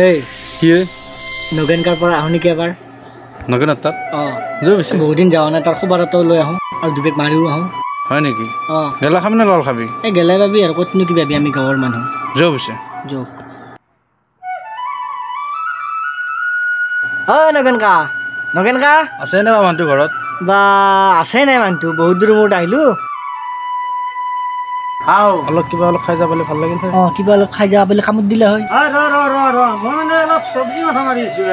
এই কি নগেনকাৰ পৰা আহোঁ নেকি এবাৰ? নগেনৰ তাত? অঁ, যোৱা পিছে বহুত দিন যোৱা নাই, তাৰ খবৰ এটাও লৈ আহোঁ আৰু দুবেগ মাৰিও আহোঁ। হয় নেকি? অঁ। গেলা খাবি নে লাল খাবি? এই গেলাই পাবি আৰু ক'তনো কি পাবি, আমি গাঁৱৰ মানুহ। যোৱা পিছে। যোগ। অ নগেন কা, নগেন কা আছে নে বা মানুহটো ঘৰত? বা আছে নাই মানুহটো, বহুত দূৰ মূৰত আহিলোঁ। আও অলপ কিবা অলপ খাই যাবলৈ ভাল লাগিল। অঁ, কিবা অলপ খাই যাব বুলি কামত দিলে হয়। ৰ ৰ ৰ ৰ, মই মানে অলপ চব্জি মাথা মাৰি আছোঁ।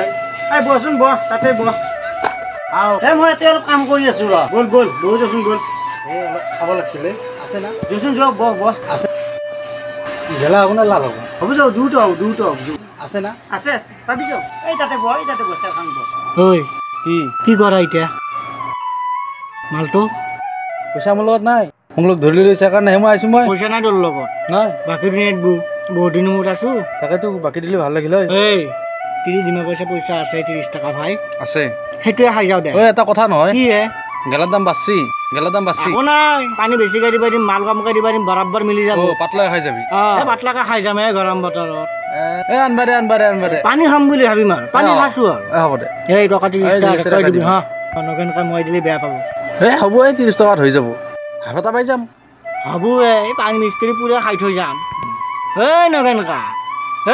এই বহচোন, বহ তাতে বহ। আও এই মই ইয়াতে অলপ কাম কৰি আছোঁ। ৰ ব'ল ব'ল, বহ যাচোন ব'ল। এই অলপ খাব লাগিছিলে। আছে না? যাচোন যাওক, বহ বহ। আছে। গেলা হ'ব নে লাল হ'ব? হ'ব যাওঁ, দুটো হ'ব, দুটো হ'ব। আছে না? আছে আছে, পাবি যাওক। এই তাতে বহ, এই তাতে বহ, চেৰখান বহ। ঐ কি কি কৰা এতিয়া? মালটো পইচা মোৰ লগত নাই, মোক লগ ধৰি লৈছে কাৰণেহে মই আহিছোঁ। মই পইচা নাই তোৰ লগত? নাই। বাকী দিনত বহুত দিনৰ মূৰত আছোঁ। তাকেতো, বাকী দিলে ভাল লাগিল হয়। এই 30 দিনৰ পইচা, পইচা আছে 30 টকা ভাই। আছে, সেইটোৱে খাই যাওঁ দে। ঐ এটা কথা নহয়। কি হে? গেলাৰ দাম বাঢ়ছি, গেলাৰ দাম বাঢ়ছি। একো নাই, পানী বেছিকৈ দিব দিম, মাল কমকৈ দিব দিম, বৰাবৰ মিলি যাব। পাতলাই খাই যাবি? অঁ, পাতলাকে খাই যাম এই গৰম বতৰত। এ আনবা দে, আনবা দে, আনবা দে। পানী খাম বুলি ভাবিম আৰু পানী খাইছোঁ আৰু। হ'ব দে। এই টকা 30 টকা তই দিবি। হা, নগেনকৈ মই দিলে বেয়া পাব। এই হ'ব, এই 30 টকাত হৈ যাব, হাফ এটা পাই যাম। হ'ব, এই পানী মিক্স কৰি পুৰা খাই থৈ যাম। এই নগেনকা,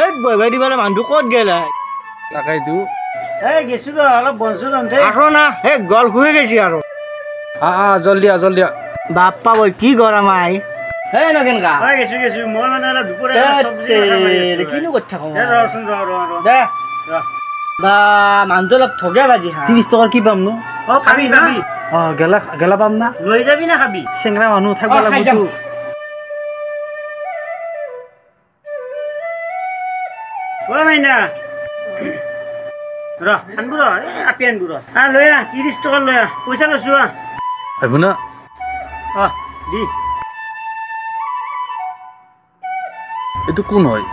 এই বৈ দিবলৈ মানুহটো ক'ত গেলে? তাকেইতো। এই গেছোঁ ৰ, অলপ বনচোন ৰন্ধে। আৰু না, এই গল খুহি গৈছে আৰু। আ জলদি আ, জলদি আ। বাপ্পা বৈ কি গৰম আই। এই নগেনকা। হয় গেছোঁ গেছোঁ, মই মানে অলপ দুপৰীয়া চব্জি মাথা মাৰি আছোঁ। কিনো কৰি থাকোঁ? ৰচোন ৰ ৰ ৰ দে বা, মানুহটো অলপ ঠগে বাজি। হা, 30 টকাৰ কি পাম নো? অ খাবি খাবি। অঁ, গেলা গেলা পাম না? লৈ যাবি না খাবি? চেংৰা মানুহ থাকিব লাগিব। ঐ মাইনা ৰ, আনবো ৰ, এই আপি আনবো ৰ। আ লৈ আহ, 30 টকা লৈ আহ, পইচা লৈছোঁ। আহ আহিব না? অঁ দি। এইটো কোন হয়?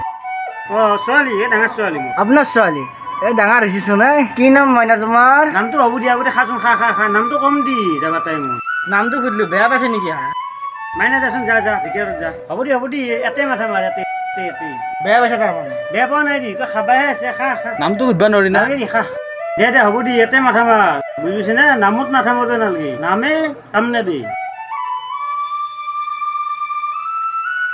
অঁ ছোৱালী, এই ডাঙৰ ছোৱালী মোৰ। আপোনাৰ ছোৱালী? এই ডাঙৰ হৈছেচোন। এই কি নাম মাইনা তোমাৰ? নামটো হ'ব দিয়া, আগতে খাচোন, খা খা খা। নামটো কম দি যাবা তাই মোৰ। নামটো সুধিলো, বেয়া পাইছে নেকি? হা মাইনা যাচোন, যা যা, ভিতৰত যা। হ'ব দি, হ'ব দি, ইয়াতে মাথা মাৰ, ইয়াতে ইয়াতে। বেয়া পাইছে তাৰমানে? বেয়া পোৱা নাই দি, তই খাবাহে আছে, খা খা। নামটো সুধিব নোৱাৰি না? নালাগে দি, খা। দে দে, হ'ব দি, ইয়াতে মাথা মাৰ, বুজি পাইছে না? নামত মাথা মাৰিব নালাগে, নামে কাম নেদি।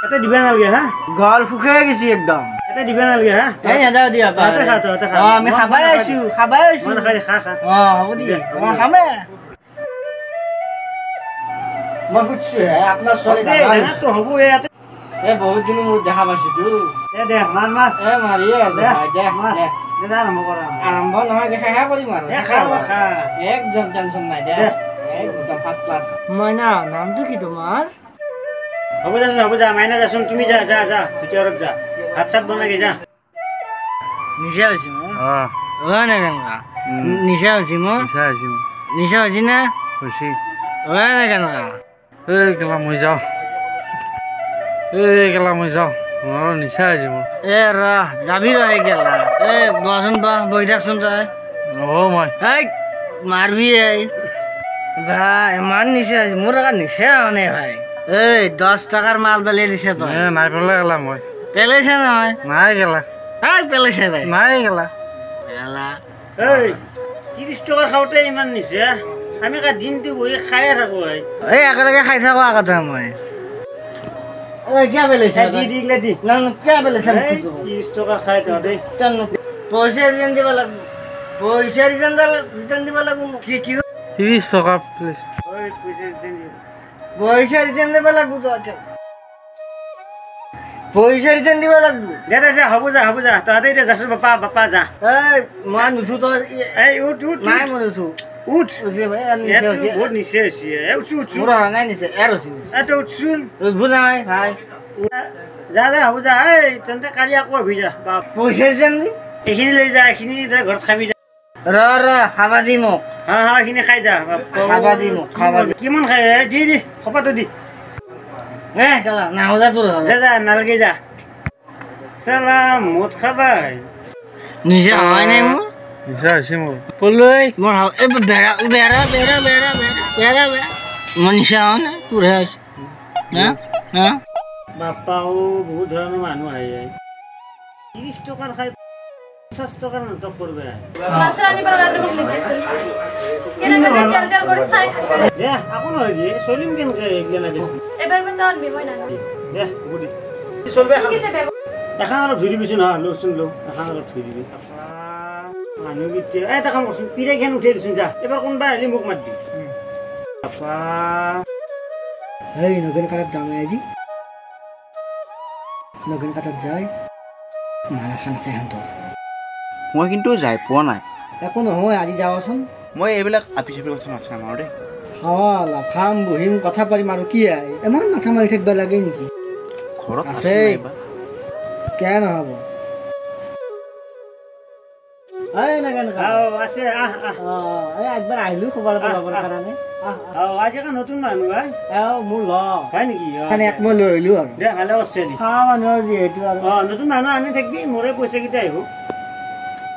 ইয়াতে দিব নালাগে। হা, গল শুকাই গৈছে একদম। ইয়াতে দিব নালাগে। হা, এই নাযাওঁ দিয়া। তহঁতে খা, তহঁতে খা। অঁ, আমি খাবাই আহিছোঁ, খাবাই আহিছোঁ। মই নাখাই, খা খা। অঁ হ'ব দি, অঁ খামে। মই সুধছো হে, আপোনাৰ ছোৱালী ডাঙৰটো হ'ব ইয়াতে। এই বহুত দিনৰ মূৰত দেখা পাইছোঁ তো। দে দে, মাৰ মাৰ। এ মাৰিয়ে আছে ভাই, দে দে। দে আৰম্ভ কৰা। আৰম্ভ নহয়, দে শেষে কৰিম আৰু। খা খা, একদম টেনচন নাই দে, একদম ফাৰ্ষ্ট ক্লাছ। মাইনা, নামটো কি তোমাৰ? হ'ব যাচোন, হ'ব যা মাইনা, যাচোন তুমি, যা যা যা, ভিতৰত যা, ভাত চাত বনাবি যা। নিচা হৈছে মোৰ? অ নগেনকা, নিচা হৈছে মোৰ? নিচা হৈছে মোৰ। নিচা হৈছে না? হৈছে। অ নগেনকা। এই গেলা মই যাওঁ, এই গেলা মই যাওঁ, মোৰ নিচা হৈছে মোৰ। এ ৰ, যাবি ৰ, এই গেলা। এই বহচোন, বহ, বহি থাকচোন তই। নহ'ব মই। এই মাৰবি এই ভাই, ইমান নিচা হৈছে মোৰ, আকৌ নিচা হোৱা নাই ভাই। এই 10 টকাৰ মাল পেলাই দিছে তই। নাই পেলাই গেলা মই। পেলাইছে নহয়? নাই গেলা। এই পেলাইছে ভাই। নাই গেলা। গেলা। এই 30 টকাৰ খাওঁতে ইমান নিচা, আমি দিনটো বহি খায়ে থাকোঁ। এই একেলগে খাই থাকোঁ আগতে মই। ঐ কিয় পেলাইছে? দি দি দি। না না, কিয় পেলাইছে? 30 টকা খাই তহঁতে। পইচা ৰিটাৰ্ণ দিব লাগিব, পইচা ৰিটাৰ্ণ দিব লাগিব। কি কি 30 টকা পেলাইছে? পইচা ৰিটাৰ্ণ দিব লাগিব তহঁতে, পইচা ৰিটাৰ্ণ দিব লাগিব। দে দে দে, হ'ব যা, হ'ব যা, তহঁতে এতিয়া যাচোন। বাপা বাপা যা। এই মই নুঠো, তই। এই উঠ উঠ। নাই মই নুঠো। উঠ। উঠি বহুত নিচে হৈছে। এই উঠছো উঠছো। মোৰ অহা নাই নিচে, এৰ হৈছে নিচে। এই তই উঠচোন। উঠবো নাই ভাই। যা যা, হ'ব যা। এই তেন্তে কালি আকৌ আহিবি যা। পইচা ৰিটাৰ্ণ দি। এইখিনি লৈ যা, এইখিনি তই ঘৰত খাবি যা। ৰ ৰ, খাবা দি মোক। হা হা, এইখিনি খাই যা। খাবা দি মোক, খাবা দি। কিমান খাই? দি দি, খপাটো দি। এ কেলা নাহো যা তোৰ ঘৰত। যা যা, নালাগে যা। চালা মদ খাবা। নিজে হোৱাই নাই মোৰ। নিচা হৈছে মোৰ। পলৈ মোৰ এই বেৰা বেৰা বেৰা বেৰা বেৰা বেৰা বেৰা। মোৰ নিচা হোৱা নাই, তোৰহে হৈছে। হা হা, বাপ্পাও বহুত ধৰণৰ মানুহ আহি যায়। 30 টকাৰ খাই। 50 টকাৰ নাটক কৰবে। মাছ আনিবৰ কাৰণে মোক নিদিয়েচোন। কেনেকৈ তেল তেল কৰি চাই থাকে। দে আকো নহয় যে চলিম কেনেকৈ এইগিলা না বেছি। এবাৰ মই তই আনবি, মই নানো। দে হ'ব দে, চলবে। কি যে এখন অলপ ধুই দিবিচোন। হা লচোন ল, এখন অলপ ধুই দিবি। মানুহ কেতিয়া এটা কাম কৰচোন, পিৰাইখন উঠাই দিচোন, যা। এবাৰ কোনোবা আহিলে মোক মাতবি। বাপা এই নগেন কাটাত যাম আজি, নগেন কাটাত যাই মালা খান আছে সিহঁতৰ। মই কিন্তু যাই পোৱা নাই। একো নহয়, আজি যাৱাচোন। মই এইবিলাক আপি চাপিৰ কথা মাথা নামাৰো দেই। খাৱা অলপ খাম, বহিম, কথা পাৰিম আৰু কি আই ইমান মাথা মাৰি থাকিব লাগে নেকি? ঘৰত আছে কিয় নহ'ব। এই নগেন আছে, আহ আহ। এই একবাৰ আহিলো খবৰ এটা ল'বৰ কাৰণে। আজি এখন নতুন মানুহ মোৰ লগ হয় নেকি? এক মই লৈ আহিলো আৰু। দে ভালে কৰিছে। খোৱা মানুহৰ যিহেতু আৰু। নতুন মানুহ আনি থাকিবি, মোৰে পইচা কেইটা আহিব।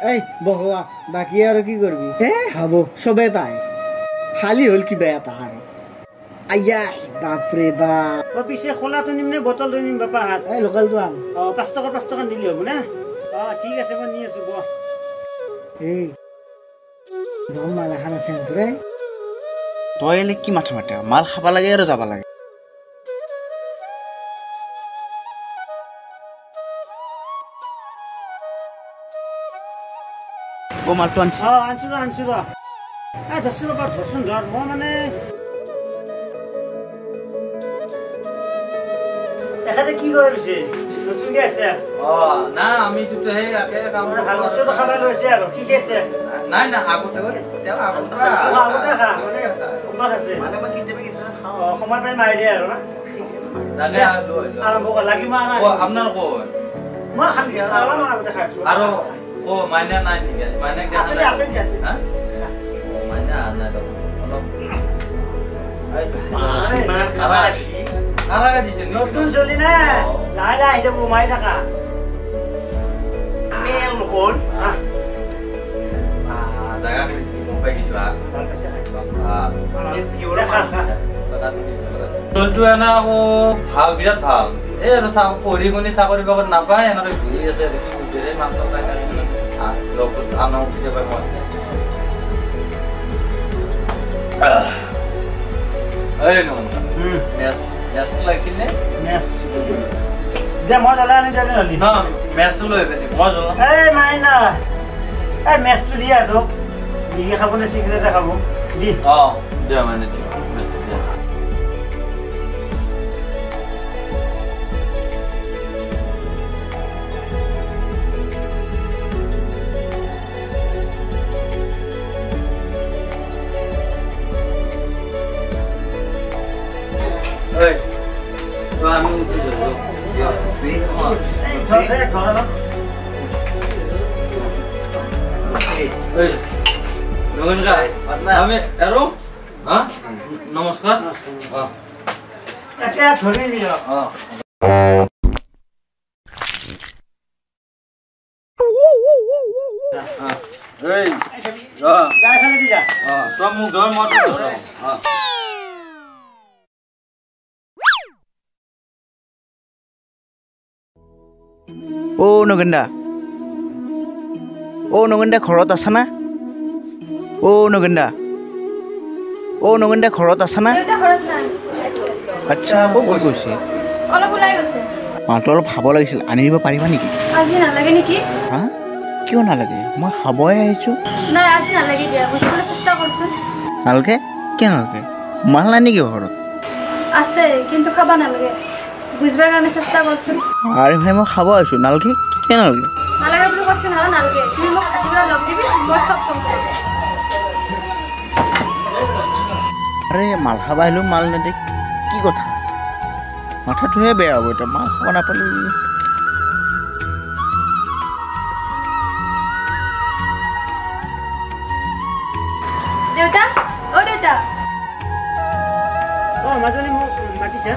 এই বহোৱা, বাকী আৰু কি কৰিবি? এ হ'ব, চবেই পায়, খালী হ'ল কিবা এটা আৰু। আইয়া বাপৰে বাপ। পিছে খোলাটো নিম নে বটলটো নিম বাপা? হাত এই লোকেলটো আন। 5 টকা 5 টকা নিলে হ'ব না? ঠিক আছে, মই নি আছো বহ। এই দম মাল এখন আছে তোৰে। তই এনে কি মাথা মাতে, মাল খাব লাগে আৰু যাব লাগে। অ মালটো আনছি। আনছো ৰ, আনছো ৰ। এই ধৰচোন ৰ'বা, ধৰচোন ধৰ। মই মানে এখেতে কি কৰে পিছে? নতুনকে আছে? না আমি দুটো সেই একে কাম। ভাল বস্তুটো খাব লৈছে আৰু শিকাইছে। নাই না, আগতে আগতে খা, অভ্যাস আছে। সময় পাই মাৰি দিয়ে আৰু না। আৰম্ভ কৰ লাগিব। আপোনাৰ ক মই খাম অলপমান আগতে খাইছো। আৰু অ মাইনা নাই নেকি? মাইনাক আছে আছে আছে। মাইনা নাই অলপ নতুন চলি না, লাহে লাহে আহি যাব, মাৰি থাকা। চলিটো এনে আকৌ ভাল, বিৰাট ভাল। এই আৰু পঢ়ি শুনি চাকৰি বাকৰি নাপায়, এনেকৈ ঘূৰি আছে। লগত আনো কেতিয়াবা মই। এই মেচটো লাগিছিল নে? মেচ দে, মই জ্বলাই আনি দে নহ'লি। মেচটো লৈ আহিবি, মই জ্বলাম। এই মাইনা, এই মেচটো দি আৰু তোক বিড়ি খাব নে চিগাৰেটে খাব দি। দে মাইনা, আমি উঠি যাবো। আমি আৰু নমস্কাৰ। তই মোক ধৰ, মই অ নগেন দা, অ নগেন দা ঘৰত আছা না? অ নগেন দা, অ নগেন দা ঘৰত আছা না? আচ্ছা, ক'ত গৈছে? অলপ ওলাই গৈছে। মালটো অলপ খাব লাগিছিল, আনি দিব পাৰিবা নেকি? আজি নালাগে নেকি? হা, কিয় নালাগে? মই খাবই আহিছোঁ। নাই, আজি নালাগে দিয়া, বুজিবলৈ চেষ্টা কৰচোন। নালাগে? কিয় নালাগে? মাল নাই নেকি ঘৰত? আছে, কিন্তু খাব নালাগে, বুজিবৰ কাৰণে চেষ্টা কৰচোন। আৰে ভাই, মই খাব আহিছোঁ, নালাগে? কিয় নালাগে? নালাগে বুলি কৈছে নহয়, নালাগে। তুমি মোক ৰাতিপুৱা লগ দিবি, মই চব কম। আৰে মাল খাব আহিলোঁ, মাল নেদে কি কথা? মাথাটোহে বেয়া হ'ব এতিয়া, মাল খাব নাপালে। দেউতা, অ দেউতা। অ মাজনী, মোক মাতিছা?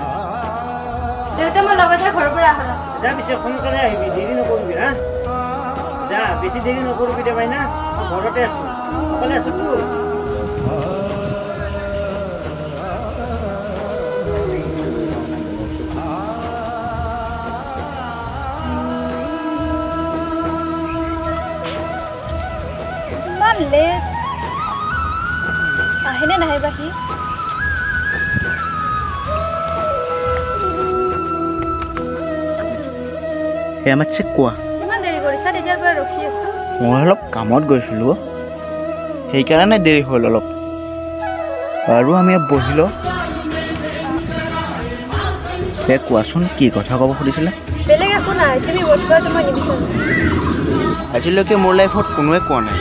দেউতা, মই লগতে ঘৰৰ পৰা আহো। যা পিছে, সোনকালে আহিবি, দেৰি নকৰিবি। হা যা, বেছি দেৰি নকৰিবি দে মাইনা। মই ঘৰতে আছো, অকলে আছোতো। আহেনে নাহে বা সি। আমাতছে কোৱা, ইমান দেৰি কৰিছা, তেতিয়াৰ পৰা ৰখি আছো। মই অলপ কামত গৈছিলোঁ, সেইকাৰণে দেৰি হ'ল অলপ। আৰু আমি বহি লওঁ। কোৱাচোন, কি কথা ক'ব খুজিছিলা? বেলেগ একো নাই, তুমি মদ খোৱাটো মই নিবিচাৰোঁ। আজিলৈকে মোৰ লাইফত কোনোৱে কোৱা নাই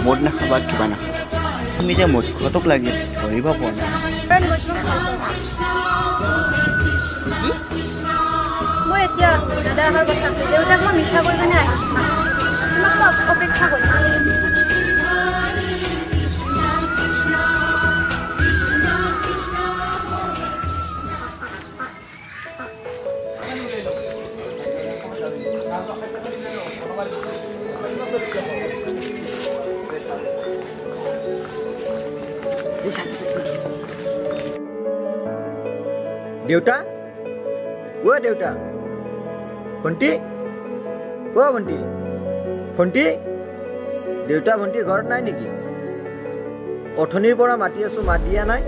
মদ নাখাবা, কিবা নাখাবা। তুমি যে মদ খোৱাটোক লাগি ধৰিব পৰা নাই। কাৰণ মই তোমাক ভাল পাওঁ। কি? মই এতিয়া দাদা অহাৰ কথা আছে, দেউতাক মই মিছা কৰি পিনে আহিছোঁ। তোমাক মই অপেক্ষা কৰিম। দেউতা, অ দেউতা, ভণ্টি, অ ভণ্টি, ভণ্টি, দেউতা ভণ্টি ঘৰত নাই নেকি? অথনিৰ পৰা মাতি আছো, মাত দিয়া নাই।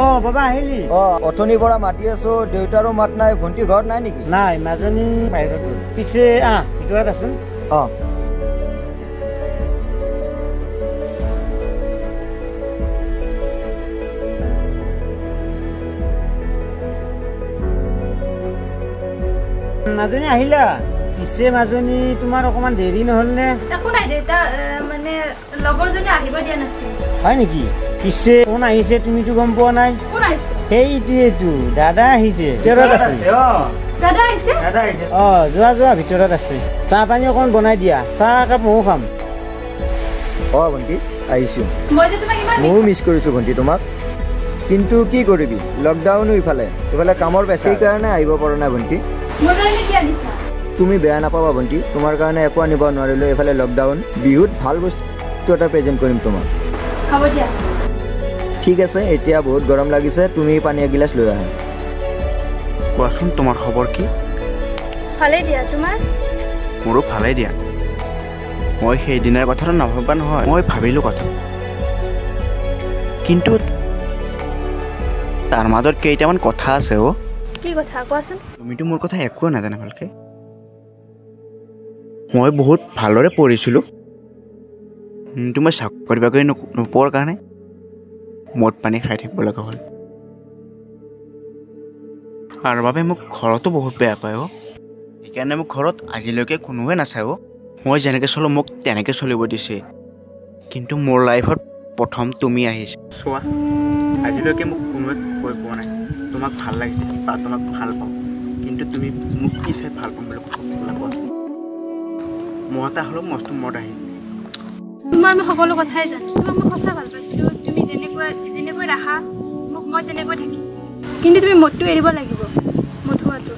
অ বাবা আহিলি? অ, অথনিৰ পৰা মাতি আছো, দেউতাৰো মাত নাই, ভণ্টি ঘৰত নাই নেকি? নাই, মাজনী বাহিৰত গ'ল। পিছে আহ, ভিতৰত আছোন। অ। মাজনী আহিলা? পিছে মাজনী তোমাৰ অকণমান দেৰি নহ'লনে? একো নাই দেউতা, মানে লগৰজনী আহিব দিয়া নাছিল। হয় নেকি? পিছে কোন আহিছে তুমিতো গম পোৱা নাই? কোন আহিছে? সেইটোৱেতো, দাদা আহিছে, ভিতৰত আছে। দাদা আহিছে? দাদা আহিছে। অ, যোৱা যোৱা, ভিতৰত আছে। চাহ পানী অকণ বনাই দিয়া, চাহ একাপ ময়ো খাম। অ ভণ্টি, আহিছোঁ। মই যে তোমাক ইমান ময়ো মিছ কৰিছোঁ ভণ্টি তোমাক, কিন্তু কি কৰিবি, লকডাউনো ইফালে ইফালে কামৰ পেছা, সেইকাৰণে আহিব পৰা নাই ভণ্টি। মোৰ কাৰণে কি আনিছা? তুমি বেয়া নাপাবা ভণ্টি, তোমাৰ কাৰণে একো আনিব নোৱাৰিলোঁ, এইফালে লকডাউন। বিহুত ভাল বস্তু এটা প্ৰেজেণ্ট কৰিম তোমাক। হ'ব দিয়া। ঠিক আছে, এতিয়া বহুত গৰম লাগিছে, তুমি পানী এগিলাচ লৈ আহা। কোৱাচোন, তোমাৰ খবৰ কি? ভালেই দিয়া, তোমাৰ? মোৰো ভালেই দিয়া। মই সেইদিনাৰ কথাটো নাভাবা নহয়, মই ভাবিলোঁ কথা, কিন্তু তাৰ মাজত কেইটামান কথা আছে। অ, কি কথা কোৱাচোন? তুমিতো মোৰ কথা একোৱে নাজানা ভালকে। মই বহুত ভালদৰে পঢ়িছিলোঁ, কিন্তু মই চাকৰি বাকৰি নোপোৱাৰ কাৰণে মদ পানী খাই থাকিব লগা হ'ল। তাৰ বাবে মোক ঘৰতো বহুত বেয়া পায়। অ, সেইকাৰণে মোক ঘৰত আজিলৈকে কোনোৱে নাচায়। অ, মই যেনেকৈ চলোঁ মোক তেনেকৈ চলিব দিছে, কিন্তু মোৰ লাইফত প্ৰথম তুমি আহিছা। চোৱা, আজিলৈকে মোক কোনোৱে কৈ পোৱা নাই তোমাক ভাল লাগিছে বা তোমাক ভাল পাওঁ, কিন্তু তুমি মোক কি চাই ভাল পাম বুলি ক'বলৈ কোৱা? মই এটা হ'লেও মস্ত মদ আহিল। তোমাৰ মই সকলো কথাই জানো, তোমাক মই সঁচা ভাল পাইছোঁ। তুমি যেনেকৈ ৰাখা মোক, মই তেনেকৈ থাকিম, কিন্তু তুমি মদটো এৰিব লাগিব, মদ খোৱাটো।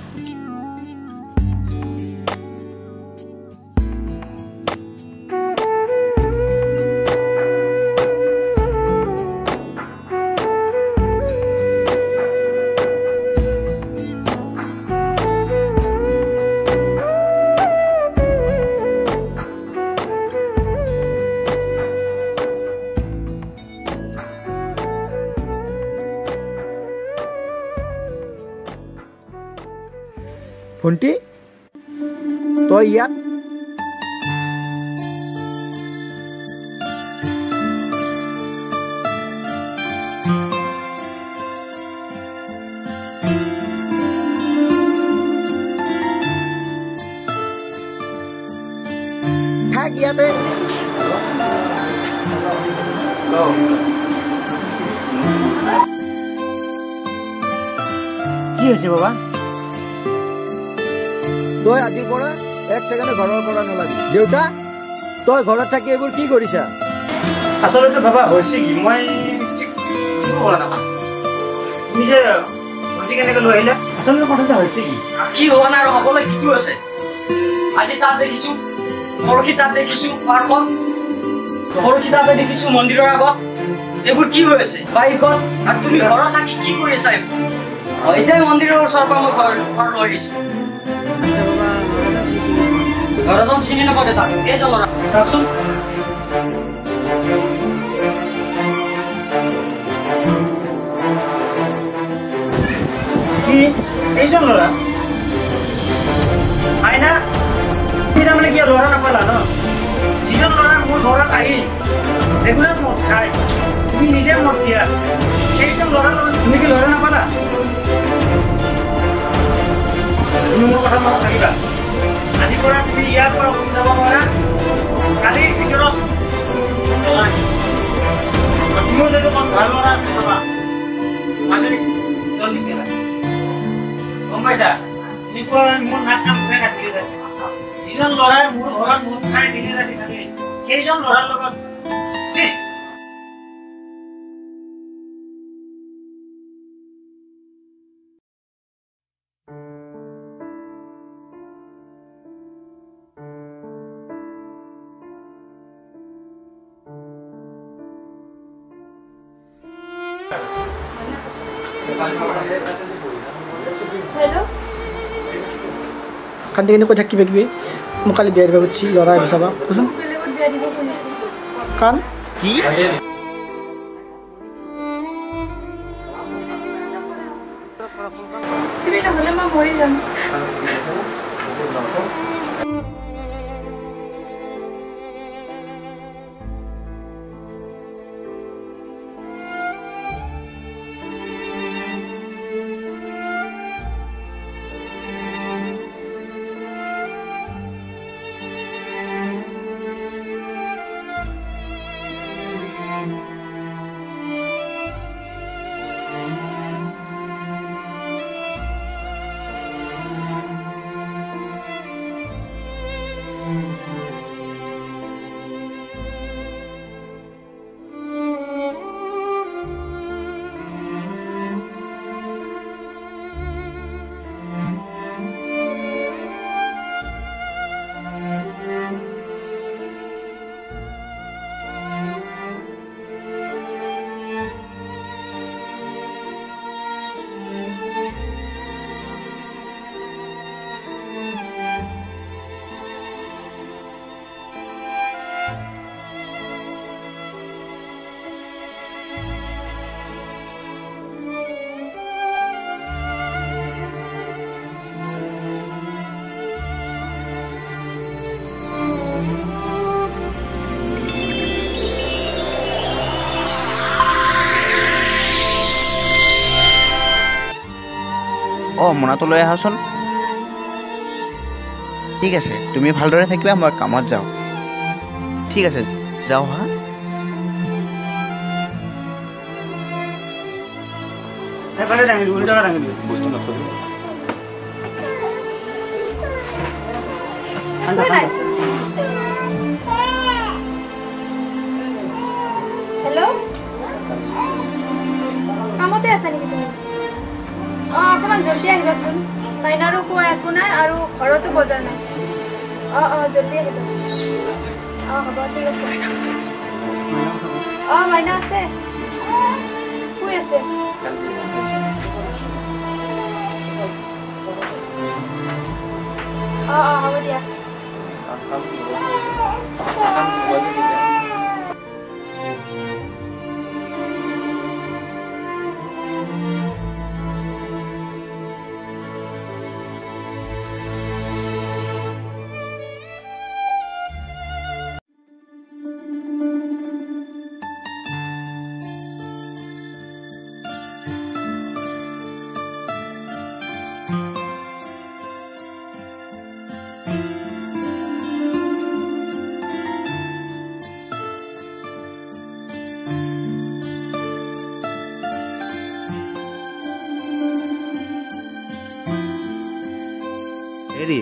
ভণ্টি, তই ইয়াত? থাক ইয়াতে। কি হৈছে বাবা? তই আজিৰ পৰা এক ছেকেণ্ডে ঘৰৰ পৰা নোলাবি। দেউতা, তই ঘৰত থাকি এইবোৰ কি কৰিছা? আচলতে বাবা হৈছে কি, মই ঠিক কৰা নাই। তুমি যে ভণ্টি কেনেকৈ লৈ আহিলা? আচলতে কথাটো হৈছে কি, কি হোৱা নাই আৰু সকলোৱে কিটো আছে। আজি তাত দেখিছো, পৰহি তাত দেখিছো পাৰ্কত, পৰহি তাতে দেখিছো মন্দিৰৰ আগত। এইবোৰ কি হৈ আছে বাইকত? আৰু তুমি ঘৰত থাকি কি কৰি আছা এইবোৰ? এতিয়াই মন্দিৰৰ ওচৰৰ পৰা মই ঘৰ লৈ আহিছো। ল'ৰাজন চিনি নাপাওঁ দেউতাক, এইজন ল'ৰা চাওকচোন। তুমি নিজে মত দিয়া সেইজন ল'ৰাৰ লগত তুমি কি ল'ৰা নাপালা? তুমি মোৰ কথা মনত ৰাখিবা। আজিৰ পৰা তুমি ইয়াৰ পৰা ওলাই যাব নোৱাৰা, কালিৰ ভিতৰত তুমিও যদি অকণ ভাল ল'ৰা আছে চাবা, মাজনী জলদি গেলা, গম পাইছা? এনেকুৱা মোৰ নাক কাম ঘূৰাই কাটি যায়। যিজন ল'ৰাই মোৰ ঘৰত মদ খাই দিনে ৰাতি থাকে সেইজন ল'ৰাৰ লগত ছি। হেল্ল', কান্দি কান্দি কৈ থাক কিবা কিবি। মোক কালি বিয়া দিব খুজিছি, ল'ৰা আহিব চাবা, কচোন। মোক বেলেগত বিয়া দিব খুজিছে। কাৰণ কি? তুমি নহ'লে মই মৰি যাম। অঁ, মোনাটো লৈ আহাচোন। ঠিক আছে, তুমি ভালদৰে থাকিবা, মই কামত যাওঁ। ঠিক আছে, যাওঁ। হা, সেইফালে দাঙি দিবি, উল্টাকে দাঙি দিবি। বস্তু নথবি। ক'ত আহিছো? হেল্ল', কামতে আছা নেকি তুমি? অঁ, অকণমান জল্দি আহিবাচোন। মাইনাৰো কোৱা একো নাই আৰু ঘৰতো বজাৰ নাই। অঁ অঁ, জল্দি আহিবা। অঁ হ'ব, ঠিক আছে। অঁ, মাইনা আছে, শুই আছে। অঁ অঁ, হ'ব দিয়া। হেৰি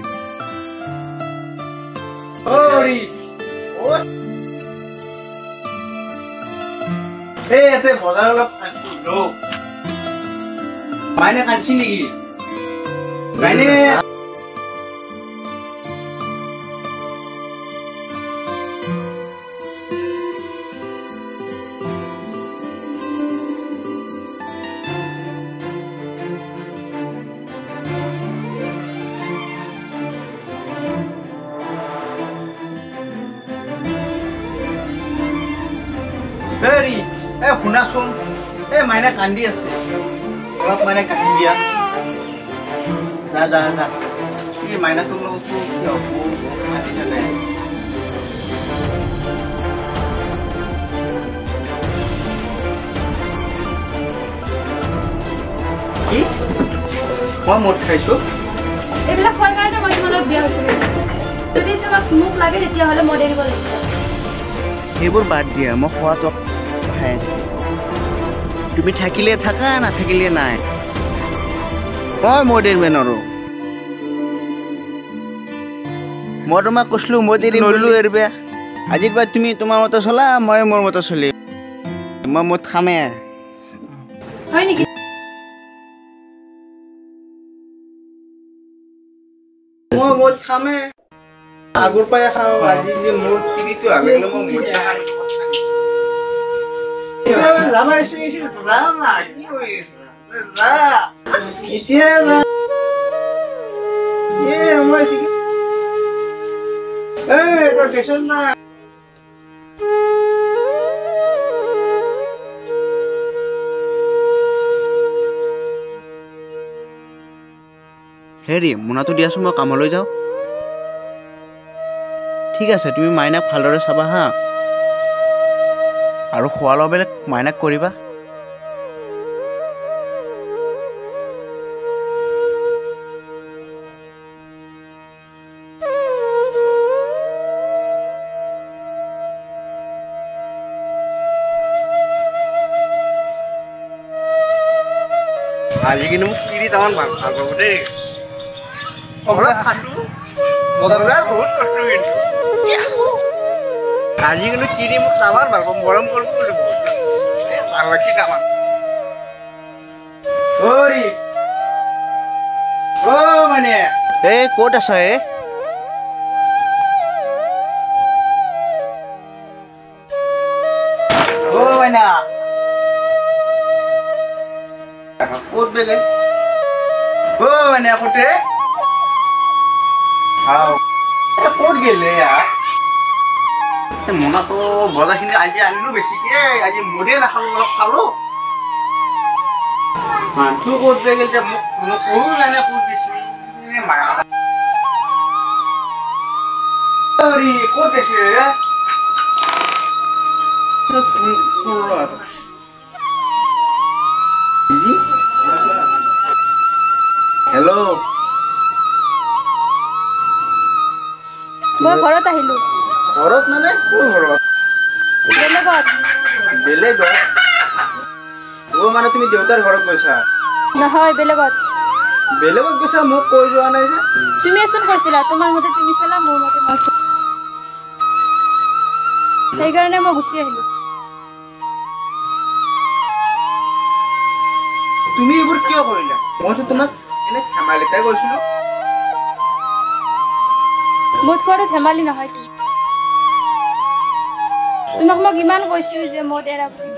এই ইয়াতে বজাৰ অলপ আনছো। মাইনে কান্দছি নেকি? মাইনে হেৰি, এ শুনাচোন, এই মাইনা কান্দি আছে, অলপ মাইনা কান্দি দিয়া। যা যা যা, এই মাইনাটোৰ লগততো কি হ'ব, কান্দি থাকে। মই মদ খাইছো। এইবিলাক খোৱাৰ কাৰণে মই তোমাৰ লগত বিয়া হৈছিলো। যদি তোমাক মোক লাগে তেতিয়াহ'লে মদ এৰিব লাগিব। সেইবোৰ বাদ দিয়া, মই খোৱাটো খাই আছো। তুমি থাকিলে থাকা, নাথাকিলে নাই। মই মদ এৰিব নোৱাৰো। মই তোমাক কৈছিলো মদ এৰিম, নৰিলো এৰিবা। আজিৰ পৰা তুমি তোমাৰ মতে চলা, মই মোৰ মতে চলিম। মই মদ খামে। হয় নেকি? মই মদ খামে, আগৰ পৰাই খাওঁ। আজি যে মোৰ তিৰিটো আবেলি মই মদ নাখাওঁ। এতিয়া নাই। হেৰি, মোনাটো দিয়াচোন, মই কামলৈ যাওঁ। ঠিক আছে, তুমি মাইনাক ভালদৰে চাবা হা, আৰু খোৱা লোৱাবিলাক মাইনাক কৰিবা। আজি কিন্তু মোক তিৰি তামান ভাল ভাল পাব দেই। অলপ খাইছো, বহুত কষ্ট কিন্তু আজি কিন্তু তিৰি মোক তামান ভাল পাব, মৰম কৰিব কিন্তু বহুত ভাল লাগছি তামান। অ মানে এই ক'ত আছা? এ অ মাইনা ক'ত বেলেগ? অ মানে ক'তে ক'ত গেলে? মোনাটো বজাৰখিনি আজি আনিলো বেছিকে, আজি মদে নাখালো, অলপ খালো। মানুহটো ক'ত গেল এতিয়া মোক কোনো জানে ক'ত গৈছে। ক'ত গৈছে? হেল্ল', মই ঘৰত আহিলো। ঘৰত মানে কোন ঘৰত? বেলেগত। বেলেগত? অ মানে তুমি দেউতাৰ ঘৰত গৈছা? নহয়, বেলেগত। বেলেগত গৈছা, মোক কৈ যোৱা নাই যে? তুমিচোন কৈছিলা তোমাৰ মতে তুমি চলা, মোৰ মতে মই চলা, সেইকাৰণে মই গুচি আহিলো। তুমি এইবোৰ কিয় কৰিলা? মইতো তোমাক এনে ধেমালিতে কৈছিলো। মদ খোৱাটো ধেমালি নহয়তো। তোমাক মই কিমান কৈছো যে মদ এৰা বুলি।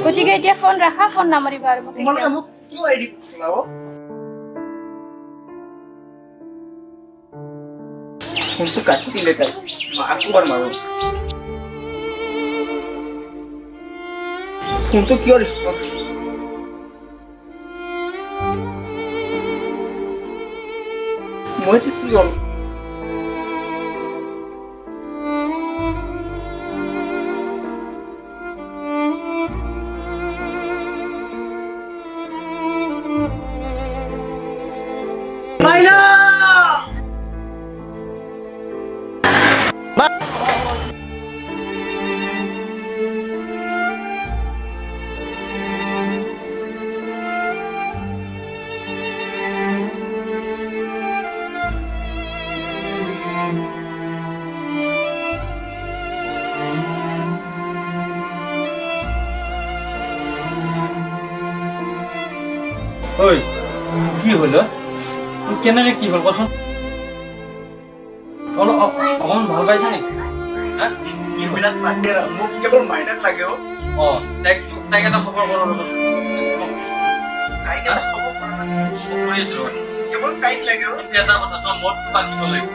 গতিকে এতিয়া ফোন ৰাখা, ফোন নামাৰিবা আৰু মোক। তোমালোকে মোক কিয় এৰি পেলাব? ফোনটো কাটি দিলে তাই, আকৌ এবাৰ মাৰো। ফোনটো কিয় ৰেচপন্স? মই কি ক'ম? মাইনা! ঐ কি হ'ল? তোৰ কেনেকে কি হ'ল কচোন? অলপ অকণমান ভাল পাইছা নেকি? মোক কেৱল মাইনাক লাগে। অ তাইক এটা খবৰ কৰ ৰ'বাচোন। তাইক এটা খবৰ কৰ, কৰি আছো ৰ'বা। কেৱল তাইক লাগে। কিন্তু এটা কথা, তই মদটো বাদ দিব লাগিব।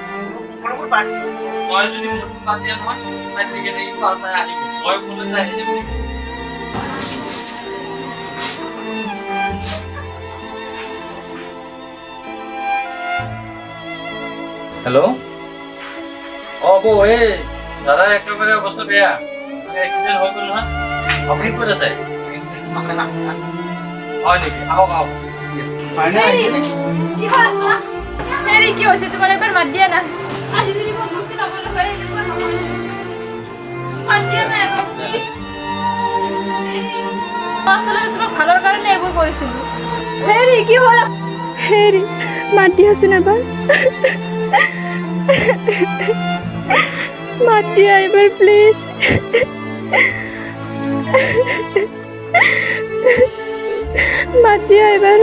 সকলোবোৰ বাদ দিব। তই যদি মদটো বাদ দিয়া নহয়, তাই ঠিকে থাকিব আৰু তাই আহিব। মই ক'লে তাই আহি যাব। হেল্ল' অ বৌ, এই দাদাৰ একেবাৰে অৱস্থা বেয়া, এক্সিডেণ্ট হৈ গ'ল নহয়। আপুনি ক'ত আছে? মাতে না। হয় নেকি? আহক আহক। কি হ'ল? হেৰি, কি হৈছে তোমাৰ? এবাৰ মাত দিয়া না। আজি যদি মই গুচি নগ'লো হয়, এনেকুৱা নহয়। মাত দিয়া না এবাৰ, প্লিজ। মই আচলতে তোমাৰ ভালৰ কাৰণে এইবোৰ কৰিছিলো। হেৰি, কি হ'ল? হেৰি, মাত দিয়াচোন এবাৰ, মাত দিয়া এবাৰ প্লিজ, মাত দিয়া এবাৰ।